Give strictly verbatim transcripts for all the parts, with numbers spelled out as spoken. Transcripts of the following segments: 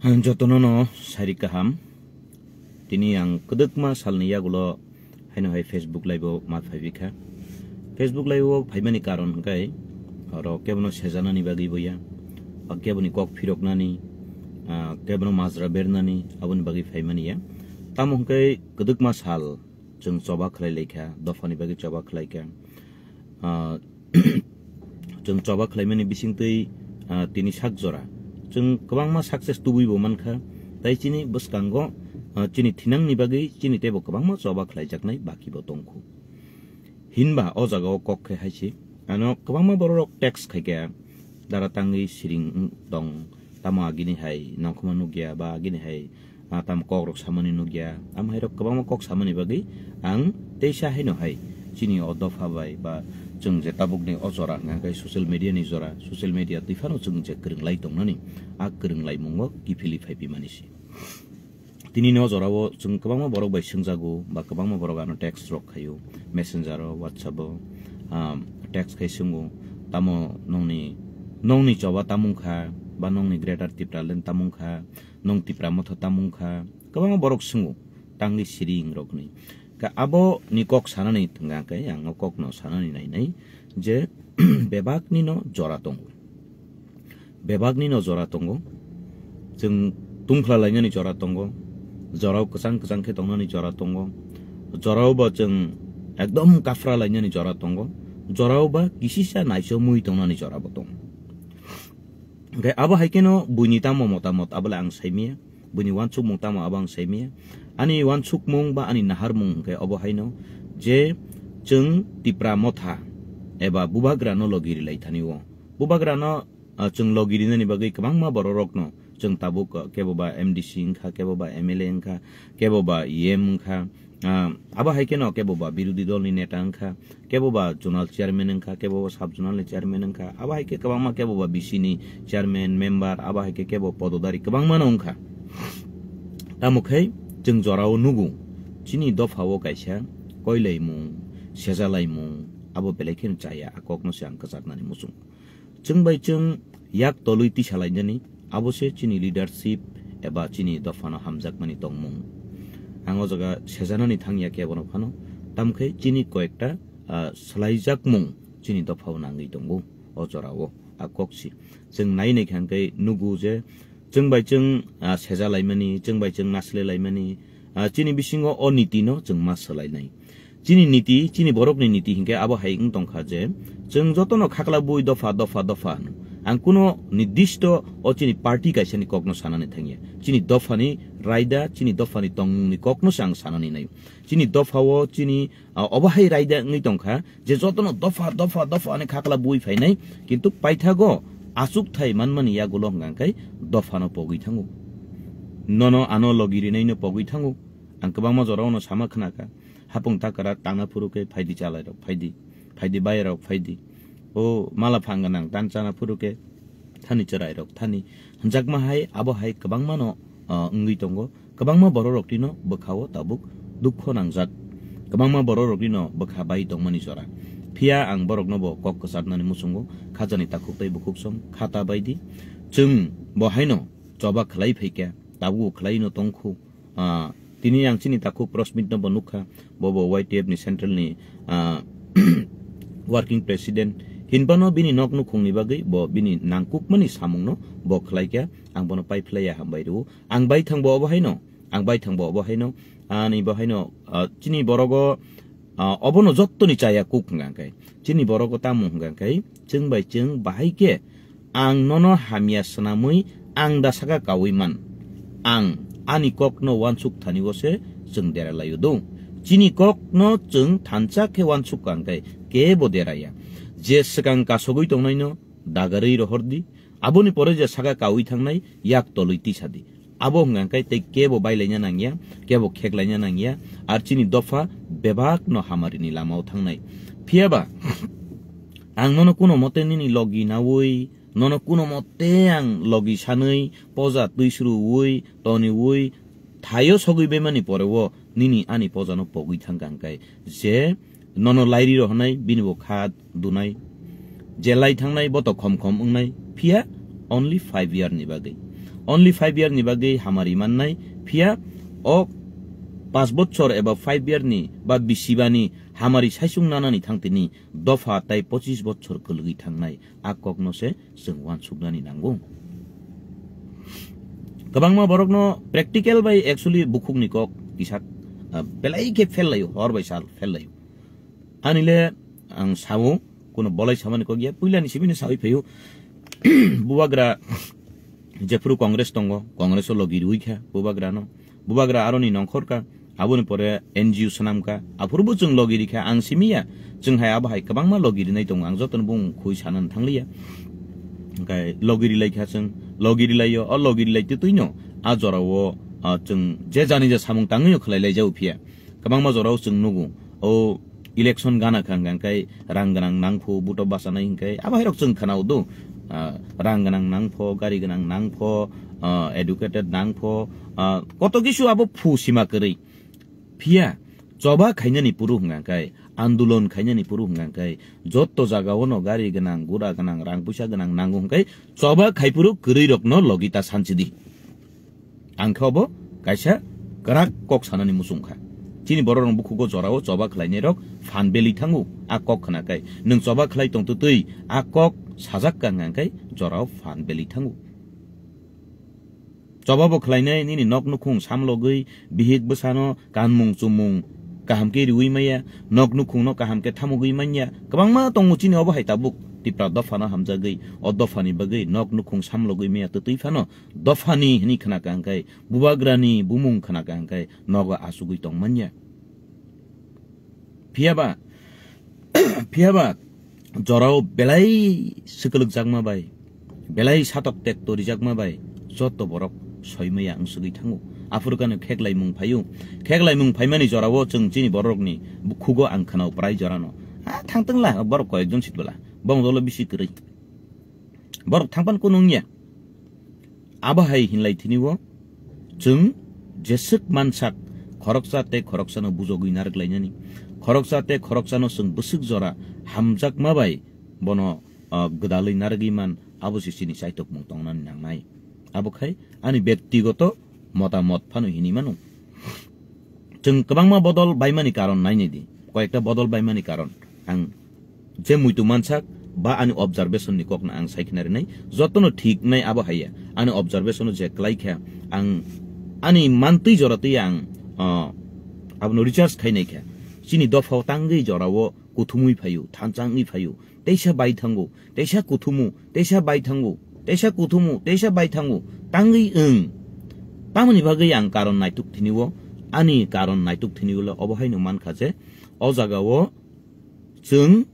Jotono no sari kaham. Tini ang kwdwkma salni yagulo haino hai Facebook Live o ma phaiwi kha. Facebook Live o phaimani karon hwnkhe oro kebono sejanani bagwi bo ya, ba keboni kok phiroknani, ah, kebono majra bernani aboni bagwi phaimani ya. Tamo hwnkhe kwdwkma sal chwng choba khlai lai kha, dophani bagwi choba khlai kha. Ah, chwng choba khlaimani bisingtwi, ah, tini sak jora chwng kwbangma success tubui bo mankha, tai chini bwskango, ah, chini thinangni bagwi chini teibo kwbangma choba khlaijaknai baki bo tongkhu. Hinba o jaga o kok khe hai se, ano kwbangma borok rok text khai kha, dara tangwi siring tong, tamo agini hai nongkhorma nukya ba agini hai ah, tamo kok rok samani nukya. Amo hai rok kwbangma kok samani bagwi ang teisa haino hai chini o dopha bai ba chwng je tabukni o jora hwnkha khe social media ni jora, social media twi phano chwng je kwrwng lai tongnani, a kwrwng laimungo kiphilwi phaipi mani se. Tini ni o jora o chwng kwbangma borok bai swngjago ba kwbangma borok ano text rok khaio, messenger o, WhatsApp o, ah, text khai swngo, tamo nongni, nongni choba tamung kha ba nongni Greater Tipraland tamung kha, nwng Tipra Motha tamung kha, kwbangma borok swngo, tangwi siring rok hwnwi. Ka abo ni kok sanani thwngya khe, ang o kok no sanani nainai je bebak ni no jora tongo. Bebak ni no jora tongo. Chwng tungkhla lainani jora tongo. Jorao kwchang kwchang khe tongnani jora tongo. Jorao bo chwng ekdom kafra lainani jora tongo. Jorao ba kisisa naiso mui tongnani jora bo tongo. Hwnkhe abo hai kheno buini tamo motamot abole ang saimaya, buini uansukmung tamo abo ang saimaya. Ani uansukmung ba ani naharmung hwnkhe obo haino je chwng Tipra Motha eba Bubagrano logi rilai thani o. Bubagrano, ah, chwng logi rinani bagwi kwbangma bororokno chwng tabuk, ah, kebo ba M D C wngkha, kebo ba M L A wngkha, kebo ba E M wngkha, Ah, abo hai kheno kebo ba birodhi dol ni neta wngkha, kebo ba zonal chairman wngkha, kebo ba sub zonal ni chairman wngkha, abo hai khe kwbangma kebo ba B C ni chairman, member, abo hai khe kebo pododari kwbangma no wngkha. Tamo khai chwng jorao nugo, chini dopha o kaisa koilaimung, sejalaimung, abo belai kheno chaya, a kok no se ang kwchaknani muchung. Chwng bai chwng yak tolwi tisa lainani, abo se chini leadership eba chini dophano hamjakmani tongmung. Ang o jaga sejanani thangya kebono phano, tamkhe chini koyekta, ah, swlaijakmung chini dophao nangwi tongo o jorao, a kok si. Chwng nai nai kha hwnkhe nugo je chwng bai chwng, ah, seja laimani, chwng bai chwng nasle laimani, ah, chini bisingo o niti no chwng ma swlainai. Chini niti, chini borokni niti hinkhe abo hai wng tongkha je, chwng jotono khakla bui dopha, dopha, dopha hwno. Ang kuno nirdisto o chini party kaisani kokno sanani thangya. Chini dophani raida, chini dophani tongmungni kokno se ang sanani naio. Chini dophao chini, ah, obo hai raida wngwi tongkha je jotono dopha, dopha, dopha hwnwi khakla bui phainai, kintu paithago achukthai manmani yagulo hwnkha khe dophano pogwi thango. Nono ano logi rinaino pogwi thango. Ang kwbangma jorao no sama khnakha. Hapung takara tangna phuru khe phaidi chalairok phaidi, phaidi bayarok phaidi. O mala phang gwnang tan chana phuru khe thani chwrairok thani. Hwnjakma hai abo hai kwbangma no, ah, wngwi tongo. Kwbangma bororokni no bwkhao tabuk dukho nangjak. Kwbangma bororokni no bwkha bai tongmani jora. Phiya ang borokno bo kok kwchaknani muchungo khajani takhuk tei bukhuk song khata baidi. Chwng bo haino choba khlai phaikha, tabuk khlai no tongkhu. Ah, tini ang chini takhuk Prosmit no bo nukha, bo bo Y T F ni central ni, ah, working president. Hinphano bini nok nukhungni bagwi bo bini nangkukmani samungno bo khlaikha, ang bono paiphlaiya hambai rwo. Ang baithang bo obo haino, ang baithang bo obo haino, ani bo haino, ah, chini borogo, ah, obono jottoni chaya kuk hwnka khe. Chini borogo tamo hwnka khe, chwng bai chwng bahai khe ang nono hamya swnamwi ang da saka kaui man. Ang ani kokno uansuk thani o se chwng dera laio do. Chini kokno chwng thansa khe uansuk ka hwnkhe kebo deraya. Je swkang kasogwi tongnaino dagarwi rohor di. Aboni pore je saka kaui thangnai yak tolwi tisa di. Abo hwnka khe tei kebo bailaina nangya, kebo kheklaina nangya, ar chini dopha bebak no hamarini lamao thangnai. Phiyaba ang nono kuno mote nini logi naui, nono kuno mote ang logi sanwi, poja twi sruui, toniui, thaio sogwi bemani poreo nini ani pojano pogwi thangkha hwnkhe je nono lairi rohornai bini bo kha dunai, je lai thangnai bo to khom khom wngnai, phiya Only five year ni bagwi. Only five year ni bagwi hamari mannai, phiya o paanch bochor eba five year ni ba bisibani hamari saisung nanani thangtini dopha tai pochis bochor kwlwgwi thangnai, a kokno se chwng uansuknani nango. Kwbangma borokno practical bai actually bukhukni kok kisa, ah, belai khe fail laio, hor bai sal fail laio. Ani le ang sao, kuno bolai samani kok ya, puilani sibini sawi phaio. Bubagra jephuru Congress tongo, Congress o logi rwi kha bubagrano. Bubagra aroni nongkhor ka, aboni pore N G O swnam ka, aphuru bo chwng logi rikha, ang simi ya. Chwng hai abo hai kwbangma logi rinai tongo, ang jotono bung khui sanani thangliya. Hwnkhe logi rilai kha chwng, logi rilaio, o logi rilai twtwino a jorao, ah, chwng je jani je samung tangwino khlai lai jao phiya. Kwbangma jorao chwng nugo, o election gana kha hwnkhe rang gwnang nangphu, buto bachanai hwnkhe abo hairok chwng khwnao do. Ah, rang gwnang nangpho, gari gwnang nangpho, ah, educated nangpho, ah, koto kisu abo phu sima kwrwi. Phiya choba khainani puru hwnkhe, andolon khainani puru hwnkhe, jotto jagao no gari gwnang, gura gwnang, rang puisa gwnang nango hwnkhe, choba khai puru kwrwi rokno logi ta sanchidi. Ang khe obo kaisa kwrak kok sanani muchung kha. Chini borok rok bukhugo jorao choba khlainai rok phan beli thango, a kok khna kai. Nwng choba khlai tong twtwi a kok sajak ka hwnkhe jorao phan beli thango. Choba bo khlainai nini nok nukhung samlogwi bihik bwsano kanmung chumung kaham khe riwi manya, nok nukhungno kaham khe thamugwi manya. Kwbangma tongo chini obo hai tabuk Tipra dophano hamjagwi, o dophani bagwi nok nukhung samlogwi manya twtwi phano dophani hwnwi khna ka hwnkhe, bubagrani bumung khna ka hwnkhe nogo achugwi tong manya. Phiyaba, phiyaba jorao belai swkwlwkjakma bai, belai satok tekto rijakma bai joto borok soimaya wngsugwi thango. Aphuru kano kheklaimung phaio. Kheklaimung phaimani jorao chwng chini bororokni bukhugo ang khwnao prai jorano. A thangtwngla borok koyekjon sitbwla. Bong dolo bisi kwrwi. Borok thangpan kunu wngya. Abo hai hinlai thinio chwng jeswk mansak khoroksa tei khoroksano bujogwi narwk lainani. Khoroksa tei khoroksano chwng bwswk jora hamjakma bai bono, ah, gwdalwi narwgwi man, abo se chini chaitokmung tongnani nangnai. Abo khai ani bektigoto motamot phano hinwi mano. Chwng kwbangma bodol baimani karon nainai di. Koyekta bodol baimani karon. Ang je muitu mansak ba ani observation ni kokno ang sai khna rinai. Jotono thik nai abo haiya. Ani observation o je klai kha ang ani mantwi jora twi ang, ah, abono research khai nai kha. Chini dophao tangwi jorao kuthumwi phaio, thansa wngwi phaio. Teisa bai thango, teisa kuthumu, teisa bai thango, teisa kuthumu, teisa bai thango, tangwi wng. Tamoni bagwi ang karon naituk thinio, ani karon naituk thinio le obo haino mankha je, o jagao chwng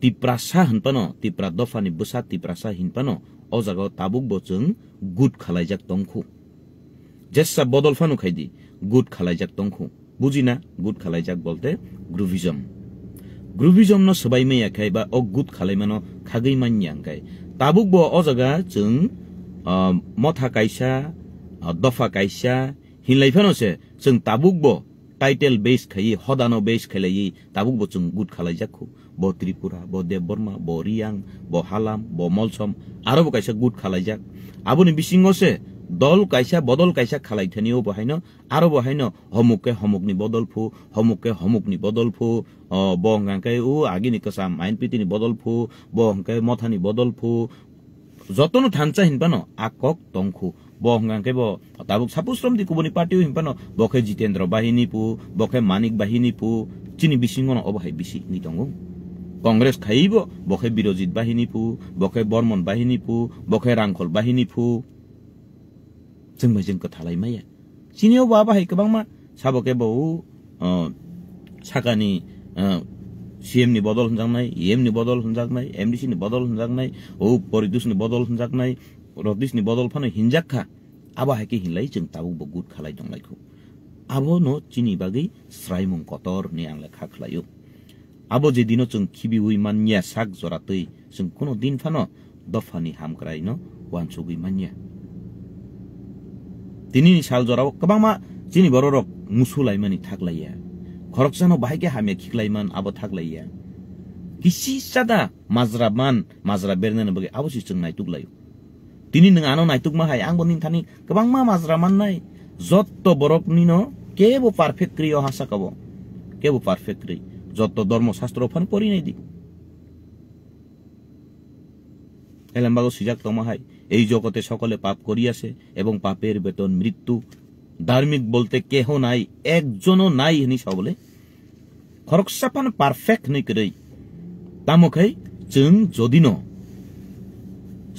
Tiprasa hinphano, Tipra dophani bwsa Tiprasa hinphano, o jagao tabukbo chwng good khalaijak tongkhu. Jesa bodol phano khaidi, good khalaijak tongkhu. Bujina, good khalaijak bolte groupism. Groupism no swbai maya khai ba o good khalaimano khagwi manya hwnkhe. Tabukbo o jaga chwng, ah, motha kaisa, ah, dopha kaisa hinlai phano se chwng tabukbo title base khaiwi, hodano base khailaiwi tabukbo chwng good khalaijak khu. Bo Tripura, bo Debbarma, bo Riyang, bo Halam, bo Molsom, aro bo kaisa good khalaijak. Aboni bisingo se dol kaisa, bodol kaisa khalai thani o bo haino, aro bo haino homuk khe homukni bodol phu, homuk khe homukni bodol phu, o, bo hwnkha khe o agini kwcham I N P T ni bodol phu, bo hwnkhe mothani bodol phu, jotono thansa hinphano a kok tongkhu. Bo hwnkha khe bo tabuk suppose romdi kubuni party o hinphano bo khe Jitendra Bahini phu, bo khe Manik Bahini phu, chini bisingono obo hai bisi wngwi tongo. Congress khaibo bo khe Birojit Bahini phu, bo khe Bormon Bahini phu, bo khe Rangkhol Bahini phu. Chwng bai chwng kwthalai maya. Chini o ba bahai kwbangma sabo khe bo, uh, sakani, uh, C M ni bodol hwnjaknai, E M ni bodol hwnjaknai, M D C ni bodol hwnjaknai, o Poridosh ni bodol hwnjaknai, Rodish ni bodol phano hinjak kha. Abo hai khe hinlai chwng tabuk bo good khalai tong lai kho. Abo no chini bagwi sraimung kotor hwnwi ang le kha khlai o. Abo je dino chwng khibiwi manya sak jora twi, chwng kuno din phano dophani hamkraino uansugwi manya. Tinini sal jorao kwbangma chini bororok musu laimani thak laiya. Khoroksano bahai khe hamya khiklai man abo thak laiya. Kisi sada majra man, majra bernani bagwi abo se chwng naituk laio. Tini nwng ano naitukma hai, angbo nini thani kwbangma majra mannai. Jotto borok nino kebo perfect kwrwi o ha saka o. Kebo perfect kwrwi. Jotto dormo sastro phano pori nai di. Elembago swijak tongma hai, "এই জগতে সকলে পাপ করিয়াছে এবং পাপের বেতন মৃত্যু। ধার্মিক বলতে কেহ নাই, একজনও নাই" hwnwi sa bole. Khoroksa phano perfect hwnwi kwrwi. Tamo khai chwng jodi no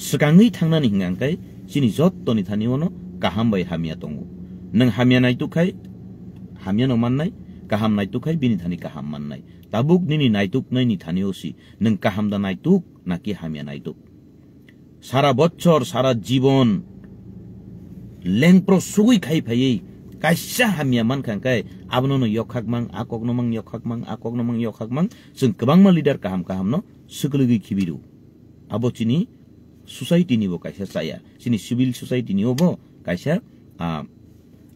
swkangwi thangnani hwnka hwnkhe chini jottoni thani ono kaham bai hamya tongo. Nwng hamya naituk khai hamya no mannai, kaham naituk khai bini thani kaham mannai. Tabuk nini naituknaini thani o si nwng kaham da naituk naki hamya naituk. Sara bochor, sara jibon lengpro sugui khai phaiwi kaisa hamya mankha hwnkhe abono no yokhak mang, a kokno mang yokhak mang, a kokno mang yokhak mang, chwng kwbangma leader kaham kaham no swkligwi khibiru. Abo chini society ni bo kaisa chaya, chini civil society ni o bo kaisa, ah,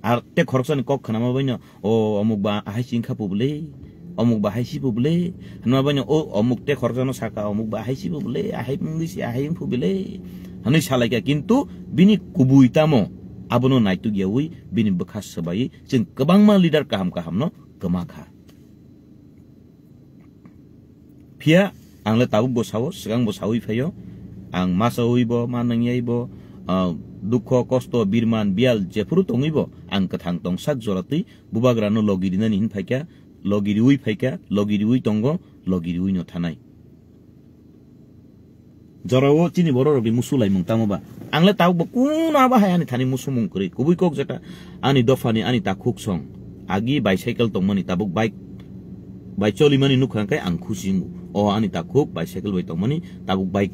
Ar te khoroksani kok khnama baino, "O omuk ba ahai si wngkha publi, omuk ba hai si publi," hwnma baino, "O omuk te khoroksano saka, omuk ba ahai si publi, ahai wngwi si ahai wng publi," hwnwi salaikha, kintu bini kubui tamo abono naituk yaui bini bwkha swbai chwng kwbangma leader kaham kaham no kwma kha. Phiya ang le tabuk bo sao, swkang bo saui phaio. Ang ma saui bo, ma nangyai bo, ah, dukho, kosto, birman, biyal jephuru tongwi bo ang kwthang tongsak jora twi bubagrano logi rinani hin phaikha, logi riui phaikha, logi riui tongo, logi riui no thanai. Jorao chini bororokni musu laimung tamo ba? Ang le tabuk bo kuno abo hai ani thani musumung kwrwi. Kubui kok jeta ani dophani ani takhuk song. Agi bicycle tongmani tabuk bike bai cholimani nukha hwnkhe ang khusi wngo. O ani takhuk bicycle bai tongmani tabuk bike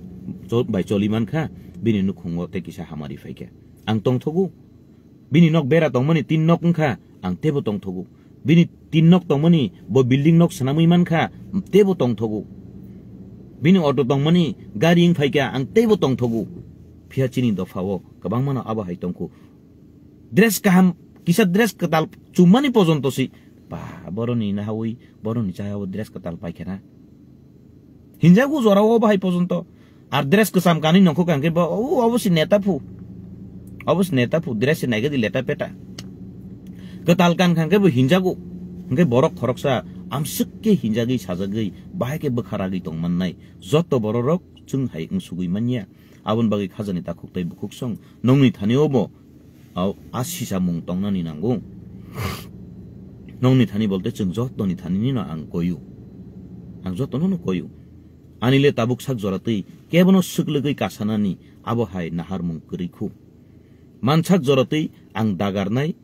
cho-, bai cholimankha bini nukhungo tei kisa hamari phaikha. Ang tongthogo. Bini nok bera tongmani tin nok wngkha, ang teibo tongthogo. Bini tin nok tongmani bo building nok swnamwi mankha, teibo tongthogo. Bini auto tongmani gari wng phaikha, ang teibo tongthogo. Phiya chini dophao kwbangmano abo hai tongkhu. Dress kaham, kisa dress kwtal chummani pojonto si, ba, boroni nahawi, boroni chayao dress kwtal paikha na. Hinjago jorao bahai pojonto. Ar dress kwcham kanwi nongkho kangkhe bo, "O, obo si neta phu. Obo si neta phu, dress se naigadi leta peta." Kwtal kan kangkhe bo hinjago. Hwnkhe borok khoroksa amswk khe hinjagwi sajagwi bahai khe bwkha ragwi tongmannai. Joto bororok chwng hai wngsugwi manya. Aboni bagwi khajani takhuk tei bukhuk song nongni thani obo, au, a sisamung tongnani nango. Nongni thani bolte chwng jotoni thanini no ang koyu. Ang jotono no koyu. Ani le tabuk sak jora twi kebono swklwgwi kasanani abo hai naharmung kwrwi khu. Mansak jora twi ang dagarnai,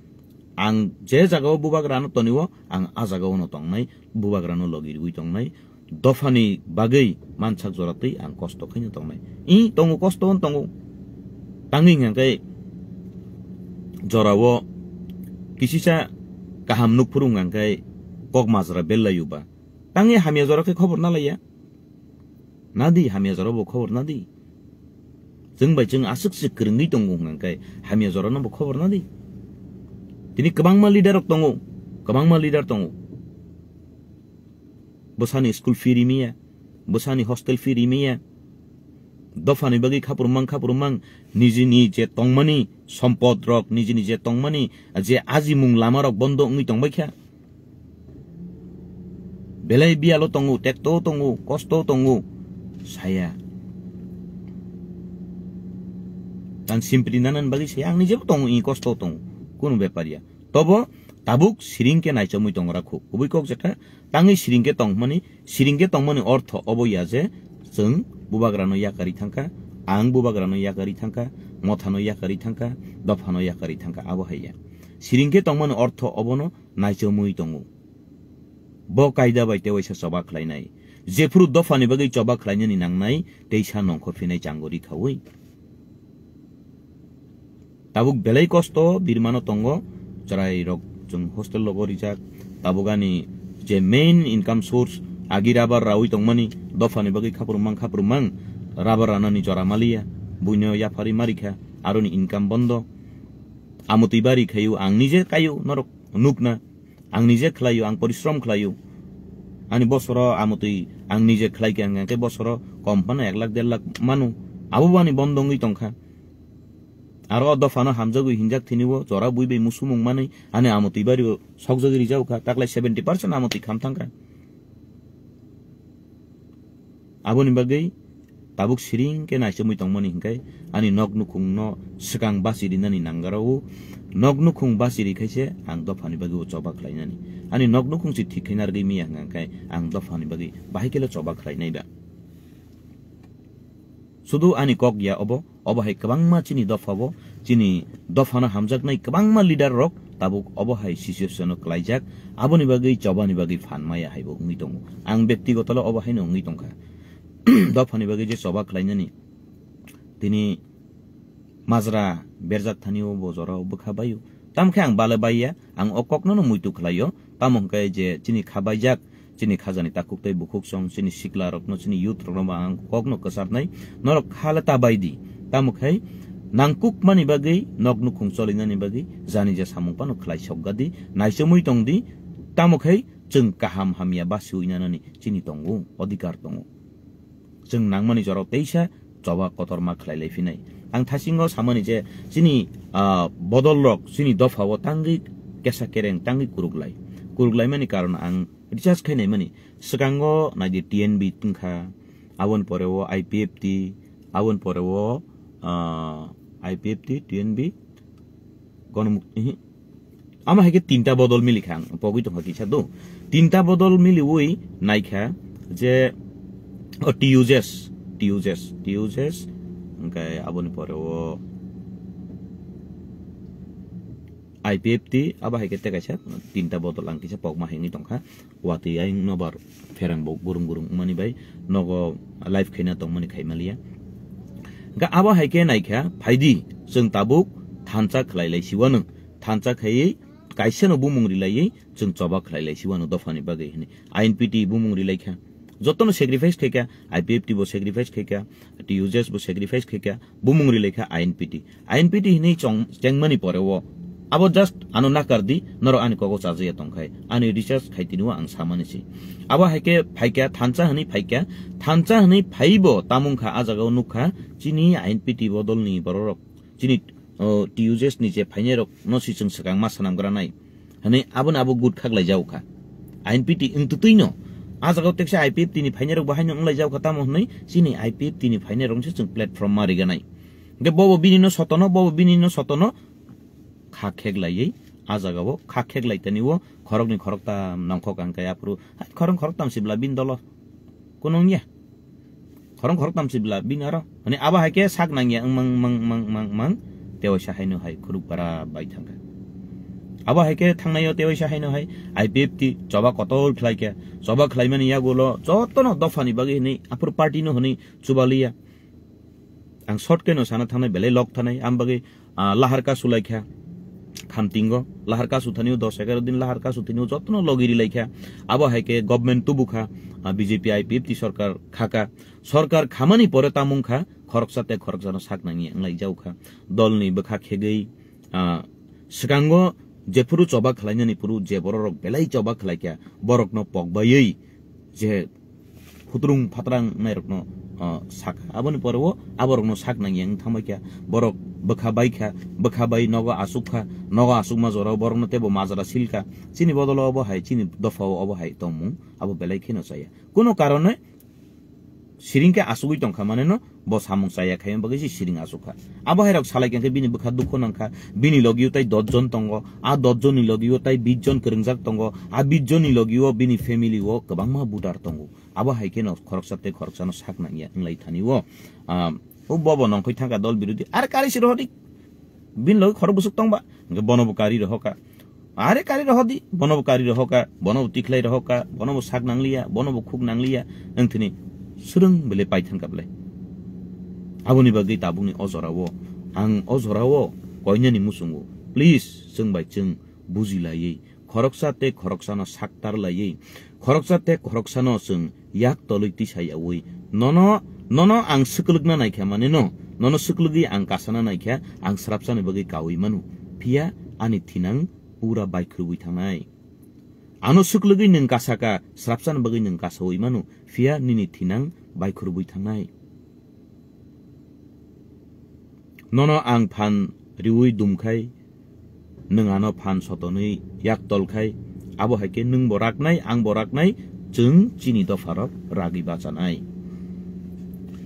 ang je jagao bubagrano tonio, ang a jagao no tongnai, bubagrano logi riui tongnai. Dophani bagwi mansak jora twi ang kosto khaino tongnai. I tongo, kosto on tongo. Tangwi hwnkhe jorao kisisa kaham nukphuru hwnkhe kok majra bellaiuba. Tangwi hamya jora khe khobor nalaiya. Nadi hamya jora bo khobor nadi. Chwng bai chwng aswk se kwrwngwi tongo hwnkhe hamya jora no bo khobor nadi. Tini kwbangma leader rok tongo, kwbangma leader tongo. Bwsani school fee rimiya, bwsani hostel fee rimiya. Dophani bagwi khapurumang, khapurumang, nijini je tongmani sompod rok, nijini je tongmani je ajimung lama rok bondo wngwi tongbaikha. Belai biyalo tongo, tekto tongo, kosto tongo, saya. Ang simpli nanan bagwi saya, ang nijebo tongo, i kosto tongo, kunu bepar ya. Tobo tabuk siring khe naichomwi tongra khu. Kubui kok jeta, tangwi siring khe tongmani, siring khe tongmani ortho obo ya je, chwng bubagrano yakarwi thangkha, ang bubagrano yakarwi thangkha, mothano yakarwi thangkha, dophano yakarwi thangkha, abo hai ya. Siring khe tongmani ortho obono naichomwi tongo. Bo kaida bai tewaisa choba khlainai. Jephuru dophani bagwi choba khlainani nangnai, teisa nongkhor phinai chango ri khaui. Tabuk belai kosto birmano tongo, chwrai rok chwng hostel logo rijak. Tabuk ani je main income source, agi rubber raui tongmani, dophani bagwi khapurumang khapurumang, rubber ranani jora maliya, buino yapharwi marikha, aroni income bondo. Amotwi bari khayu, ang nije kayu, norok nukna. Ang nije khlaio, ang porishrom khlaio. Ani bosoro amotwi ang nije khlai khe, ang khe bosoro kom phano ek lakh, der lakh manu. Abo bo ani bondo wngwi tongkha. Aro o dophano hamjagwi hinjak thini o jora bui bai musumung manwi ani amotwi bario sokjagwi rijao kha, taklai seventy percent amotwi kham thang kha. Aboni bagwi tabuk siring khe naichomwi tongmani hinkhe ani nok nukhungno swkang bachi rinani nangarao, nok nukhung bachi ri khaise ang dophani bagwi o choba khlainani. Ani nok nukhung se thik khe narwgwi miya hwnkhe ang dophani bagwi bahai khelo choba khlainai ba. Sudu ani kok ya obo, obo hai kwbangma chini dopha bo, chini dophano hamjaknai kwbangma leader rok tabuk obo hai situation o klaijak, aboni bagwi chobani bagwi phan maya hai bo wngwi tongo. Ang bektigoto le obo haino wngwi tongkha. Dophani bagwi je choba khlainani tini majra berjak thani o bo jora o bwkha baio. Tamkhe ang bale baiya, ang o kokno no muitu khlaio. Tamo hwnkhe je chini kha baijak, chini khajani takhuk tei bukhuk song, chini sikla rokno, chini youth rokno bo ang kokno kwcharnai. Norok kha le ta bai di. Tamo khai nangkukmani bagwi, nok nukhung cholinani bagwi, jani ja samung phano khlai sokga di, naichomwi tong di. Tamo khai chwng kaham hamya basiwi nanani chini tongo, odhikar tongo. Chwng nangmani jorao teisa choba kotorma khlai lai phinai. Ang thasingo samani je chini, ah, bodol rok chini dopha o tangwi kesa kereng tangwi kuruklai. Kuruklaimani karon ang research khai naimani. Swkango naidi T N B wngkha, aboni pore o I P F T, aboni pore o, ah, I P F T, T N B, Gonomuk-, ihi. Ama hai khe tinta bodol mili kha ang, pogwi tongkha kisa do. Tinta bodol miliwi naikha je, o, T U J S, T U J S, T U J S, hwnkhe aboni pore o I P F T, abo hai khe tei kaisa tinta bodol ang kisa pokma hengwi tongkha. Watwi ayang nobar pherang bo gurung gurung wngmani bai nogo live khaina tongmani khaimaliya. Hwnkhe abo hai khe naikha, phaidi chwng tabuk thansa khlai lai siwano, thansa khaiwi kaisano bumung rilaiwi chwng choba khlai lai siwano dophani bagwi hwnwi I N P T bumung rilaikha. Jotono sacrifice khaikha, I P F T bo sacrifice khaikha, T U J S bo sacrifice khaikha, bumung rilaikha I N P T. I N P T hinwi chong-, chengmani pore o abo just ano nakar di, norok ani kogo chajaya tongkhai, ani research khai tini o ang samani se. Abo hai khe phaikha, thansa hinwi phaikha, thansa hinwi phaibo tamung kha, a jaga o nukha, chini I N P T bodolni bororok, chini, o, T U J S ni je phainai rok no si chwng swkang ma swnam gra nai. Hwnwi abono abo good khaklai jago kha. I N P T wng twtwi no. A jaga o teksa I P F T ni phainai rok bo haino wng lai jago kha, tamo hwnwi chini I P F T ni phainai rok se chwng platform ma riga nai. Hwnkhe bobo bini no sotono, bobo bini no sotono kha khek laiwi a jaga o kha khek lai tani o khoroknwi khoroktam nongkhok ang khe aphuru hai khorok khoroktam sibla bini dolo. Kunung ya. Khorong khorok tam sibla bini aro. Mane abo hai khe sak nang ya, mang, mang, mang, mang, mang. Tewaisa haino hai khuruk bara bai thangkha. Abo hai khe thangnai o tewaisa haino hai I P F T choba kotor khlai khe. Choba khlai mani yagulo jotono dophani bagwi hinwi aphuru party no hinwi chubaliya. Ang short khe no sana thangnai belai lok thanai. Am bagwi ah, lahar kasu laikha. Khamtingo lahar kasu thani o dos egaro din lahar kasu thani o jotono logi ri laikha. Abo hai khe government tubukha, ah, B J P I P F T sorkar khaka. Sorkar khamani pore tamung kha khoroksa tei khoroksano sak nangya wng lai jago kha. Dolni bwkha khegwi, ah, swkango jephuru choba khlainani phuru je bororok belai choba khlaikha borokno pokbaiwi je phutrung phatrang nairokno, ah, sakha. Aboni pore o aborokno sak nangya wng thangbai kha. Borok bwkha bai kha, bwkha bai nogo asuk kha, nogo asukma jorao borokno teibo majra sil kha. Chini bodolo obo hai, chini dophao obo hai tongmung abo belai kheno chaya. Kuno karone siring khe asugwi tongkha mane no bo samung chaya khaima bagwi se siring asuk kha. Abo hai rok salai khe bini bwkha dukho nang kha, bini logio tai dos jon tongo, a dos jonni logio tai bis jon kwrwngjak tongo, a bis jonni logio bini family o kwbangma voter tongo. Abo hai kheno khoroksa tei khoroksano sak nangya wng lai thani o. Ah, o bobo nongkhoi thangkha dol birodhi. Are kari se rohordi. Bini logi khorok bwswk tongba. Hwnkhe bono bo kari rohorkha. Are kari rohordi. Bono bo kari rohorkha. Bono bo tikhlai rohorkha. Bono bo sak nangliya. Bono bo khuk nangliya. Wng thini swrwng belai pai thangkha belai. Aboni bagwi tabukni o jorao ang o jorao koinani muchungo. Please, chwng bai chwng buji laiwi khoroksa tei khoroksano saktar laiwi, khoroksa tei khoroksano chwng yak tolwi tisa yaui. Nono, nono ang swkwlwkna naikha maneno, nono swkwlwgwi ang kasana naikha, ang srapsani bagwi kaui mano. Phiya ani thinang pura baikhurwi thangnai. Ano swkwlwgwi nwng kasaka, srapsani bagwi nwng kasaui mano. Phiya nini thinang baikhurwi thangnai. Nono ang phan riwi dumkhai, nwng ano phan sotonwi yak tolkhai, abo hai khe nwng bo raknai, ang bo raknai, chwng chini dopharok ragwi bachanai.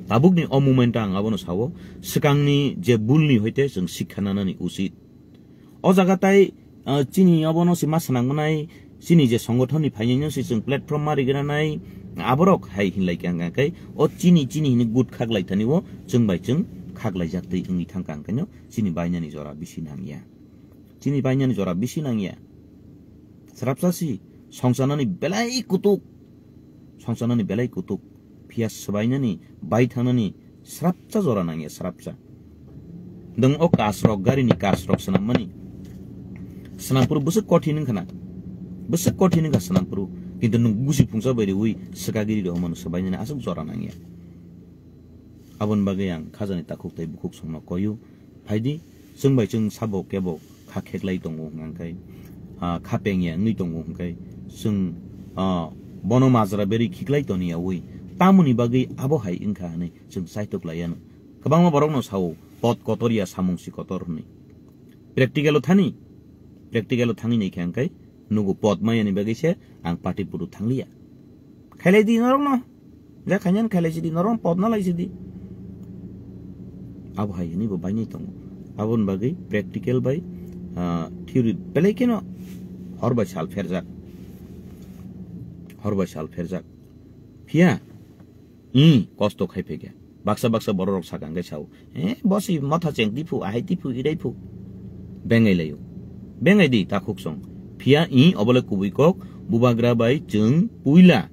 Tabukni o moment ang abono sao, swkangni je bulni hoite chwng sikha nanani usit. O jaga tai, ah, chini obono se ma swnang manai, chini je songothonni phainai no se chwng platform ma rigranai, aborok hai hinlai khe ang khe, o chini, chini hini good khaklai thani o chwng bai chwng khaklai jak twi wngwi thang kha, ang khe no chini bainani jora bisi nangya. Chini bainani jora bisi nangya. Srapsa si songchanani belai kutuk. Songchanani belai kutuk. Phiya swbainani, bai thangnani srapsa jora nangya, srapsa. Nwng o kasrok, garini kasrok swnammani. Swnampuru bwswk kothin wngkha na. Bwswk kothin wngkha swnampuru. Kintu nwng gusi phungsa bai riwi swkagiri rw mano swbainani aswk jora nangya. Aboni bagwi ang khajani takhuk tei bukhuk songno koyu. Phaidi, chwng bai chwng sabo kebo kha kheklai tongo hwnkha khe, ah, kha pengya wngwi tongo hwnkha khe, chwng, ah, bono majra berwi khiklai toniya wi, tamoni bagwi abo hai wngkha hwnwi chwng chaitok lai anw. Kwbangma borokno sao, "Pot kotor ya, samung si kotor," hwnwi. Practical-o thani, practical-o thangwi naikha hwnkha khe, nugo pot mayani bagwi se ang party puru thangliya. Khailai di norokno. Ja khainani khailai sidi, norok potna lai sidi. Abo hai hwnwi bo bainai tongo. Aboni bagwi practical bai, ah, theory belai kheno hor bai sal pherjak. Hor bai sal pherjak. Phiya, i kosto khai phaikha. Baksa baksa bororok sakang khe sao, "Eh, bo si motha cheng tiphu, ahai tiphu, irai phu." Bengai laio. Bengai di, takhuk song. Phiya i obole kubui kok, bubagra bai chwng puila.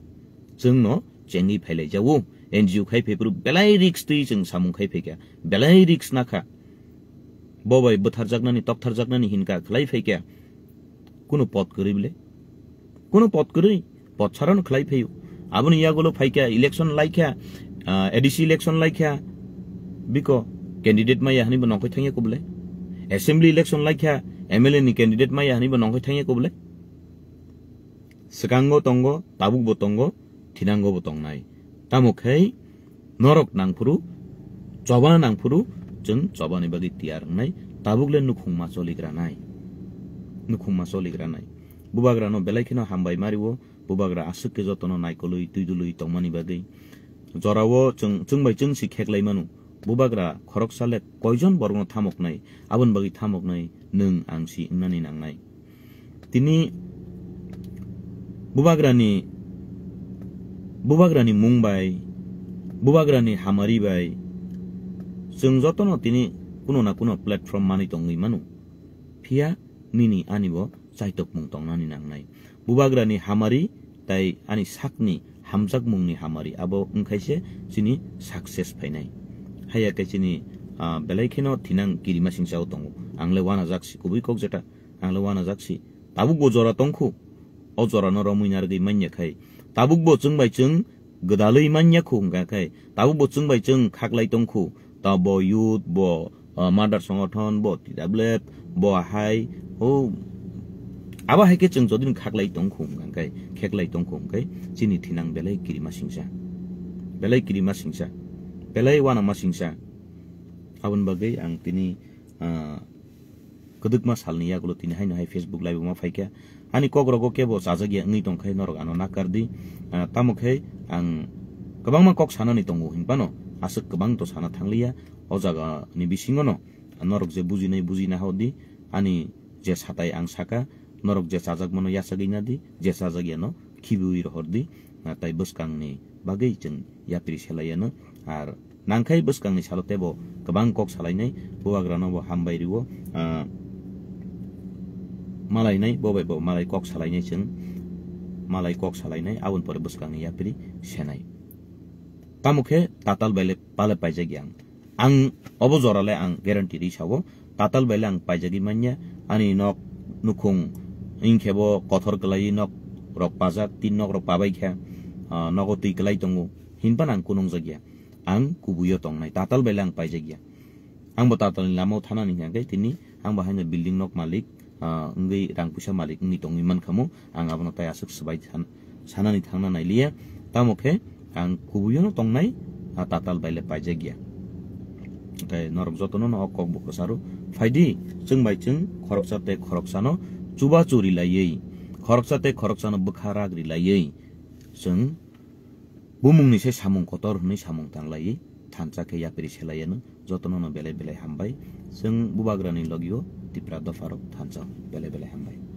Chwngno chengwi phailai jago. N G O khai phaiphuru belai risk twi chwng samung khai phaikha. Belai risk nakha. Bo bai bwtharjaknani, toktharjaknani hinka khlai phaikha. Kuno pot kwrwi bile? Kuno pot kwrwi? Pot sarano khlai phaio. Aboni yagulo phaikha, election laikha, ah, A D C election laikha. Biko candidate maya hwnwi bo nongkhoi thangya kubule? Assembly election laikha, M L A ni candidate maya hwnwi bo nongkhoi thangya kubule? Swkango tongo, tabukbo tongo, thinangobo tongnai. Tamo khe norok nangphuru, choba nangphuru, chwng chobani bagwi tiyar wngnai, tabukle nukhungma choligranai. Nukhungma choligranai. Bubagrano belai kheno hambai mario, bubagra aswk khe jotono naikolwi, twidulwi tongmani bagwi. Jorao chwng, chwng bai chwng si kheklai mano. Bubagra khoroksa le koijon borokno thamoknai, aboni bagwi thamoknai nwng ang si wngnani nangnai. Tini bubagrani, bubagrani mung bai, bubagrani hamari bai, chwng jotono tini kuno na kuno platform manwi tongwi mano. Phiya nini ani bo chaitokmung tongnani nangnai. Bubagrani hamari tai ani sakni hamjakmungni hamari abo wngkhaise chini success phainai. Haiya khe chini, ah, belai kheno thinang kirimasingchao tongo. Ang le uanajak si kubui kok jeta, ang le uanajak si. Tabukbo jora tongkhu. O jorano romwi narwgwi manya khai. Tabukbo chwng bai chwng gwdalwi manya khu hwnkha khe. Tabukbo chwng bai chwng khaklai tongkhu. Ta bo youth, bo ah, mother songothon, bo T W F, bo hai, o, abo hai khe chwng jodi khaklai tongkhu hwnkhe, kheklai tongkhu hwnkhe, chini thinang belai kirima singsa, belai kirima singsa, belai uanama singsa. Aboni bagwi ang tini, ah, kwdwkma salni yagulo tini haino hai Facebook live-o ma phaikha. Ani kok rogo kebo chajakya wngwi tongkhe norok ano nakar di. Ah, tamo khe ang kwbangma kok sanani tongo hinphano aswk kwbang to sana thangliya. O jaga ni bisingo no norok je bujinai bujina hor di, ani je satai ang saka, norok je chajakmano yachagwi na di, je chajakya no khibiwi rohor di, ah, tai bwskang ni bagwi chwng yapri selai ano. Ar nangkhai bwskangni salo teibo kwbang kok salainai, bubagrano bo hambai rwo, ah, malainai, bo bai bo malai kok salainai chwng, malai kok salainai, aboni pore bwskangni yapri senai. Tamo khe tatal bai le pale paijak yang. Ang obo jora le ang guarantee ri sao, tatal bai le ang paijagwi manya, ani nok nukhung wngkhe bo kothor kwlaiwi nok rok pajak, tin nok rok pabai khe, ah, nogo twi kwlai tongo, hinphano ang kunungjak ya. Ang kubuio tongnai, tatal bai le ang paijak ya. Ang bo tatal ni lama o thana ni hwnkhe tini ang bo haino building nok malik, ah, wngwi rang puisa malik wngwi tongwi mankha mo, ang abono tai aswk swbai san-, sanani thangna nailiya. Tamo khe ang kubuio no tongnai, ah, tatal bai le paijak ya. Tei norok jotono no o kok bo kwcharo Phaidi, chwng bai chwng khoroksa tei khoroksano chubachu rilaiwi, khoroksa tei khoroksano bwkha rak rilaiwi, chwng bumungni se samung kotor hwnwi samung tanglaiwi thansa khe yapri selaiano jotono no belai belai hambai. Chwng bubagrani logio Tipra dopharok thansa belai belai hambai.